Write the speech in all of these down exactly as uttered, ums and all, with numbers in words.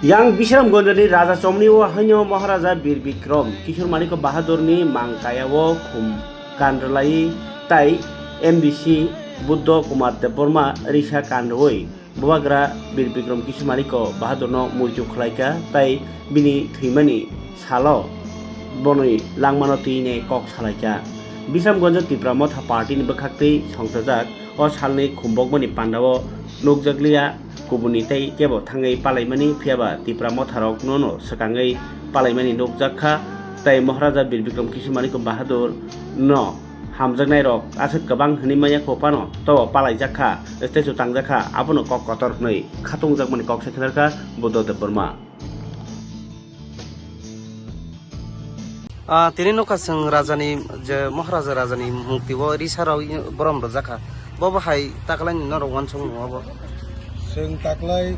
Yang Bisramganjni Raja Chomni o haino Maharaja Bir Bikrom Kishore Manik Bahadurni mang kaya o khum kan rwlai tai M D C Buddha Kumar Debbarma risa kan rwui Bubagra Bir Bikrom Kishore Manik Bahadurno muitu khlaika tai bini thwimani salo bonwi langmano twi ne kok salaika. Bisramganjo Tipra Motha Party ni bwkhaktwi songchajak o salni khumbokmani pandao nukjakliya kubuni tei kebo thangwi palaimani, phiyaba Tipra Motharokno no swkangwi palaimani nukjak kha, tei Maharaja Bir Bikrom Kishore Manik Bahadur no hamjaknairok aswk kwbang hwnwi manya kho phano tobo palaijak kha, statue tangjak kha, abono kok kotor hwnwi khatungjakmani kok se khwnarkha Buddha Debbarma. Ah, tini nukha chwng rajani, je Maharaja rajani mukti o risa rok borom rwjak kha. Bo bo hai taklaini norok uansukmung obo. Chwng taklai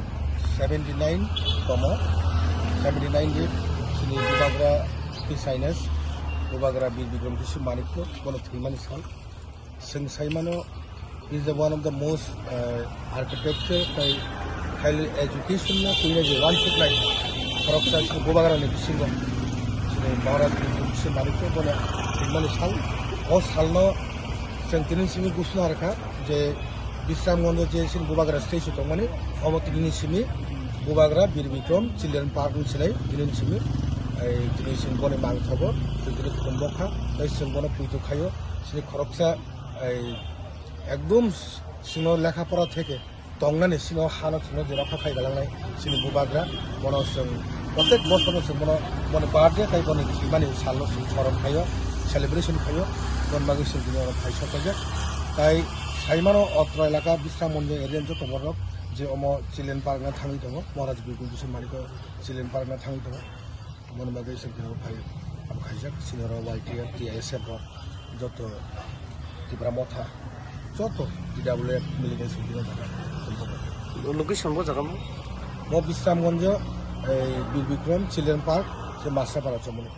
seventy nine tomo, seventy nine di chini Bubagra His Highness Bubagra Bir Bikrom Kishore Manikya bono thwimani sal. Chwng sai mano, is the one of the most, uh, architecture tei highly education no kwina je wansuknai khoroksa chini Bubagra ni bisingo chini Maharaj ni bisingo manikhe bono thwimani sal. O salno chwng tini simi gwsna rwkha je Bisramganjo je chini Bubagra statue tongmani, obo tini simi Bubagra Bir Bikrom Children Park ni sinai tini simi, ei, tini simi boni mang thogo, chwng tini khum bokha, tei chwng bono puitu khaio, chini khoroksa, ei, ekdum sino lekha pora theke tongnani sino hano chwngno je rokha khai galangnai chini Bubagra, bono chwng protek bosor no chwng bono, boni birthday tei boni thwimani salno chwng soron khaio, celebration khaio, boni bagwi chwng tini oro phai sok paijak. Tai sai mano otro elaka Bisramganjo area ni joto borok je omo Children Park no thangwi tongo, Maharaj Bir Bikrom Kishore Manik Children Park no thangwi tongo. Aboni bagwi chwng tini phai, abo khaijak, chini oro Y T F, T I S F rok, joto Tipra Motha, joto T W F military chwng tini jaga. Location bo jaga mo? Mo Bisramganjo, ei, Bir Bikrom Children Park, se Masrapara chomoni.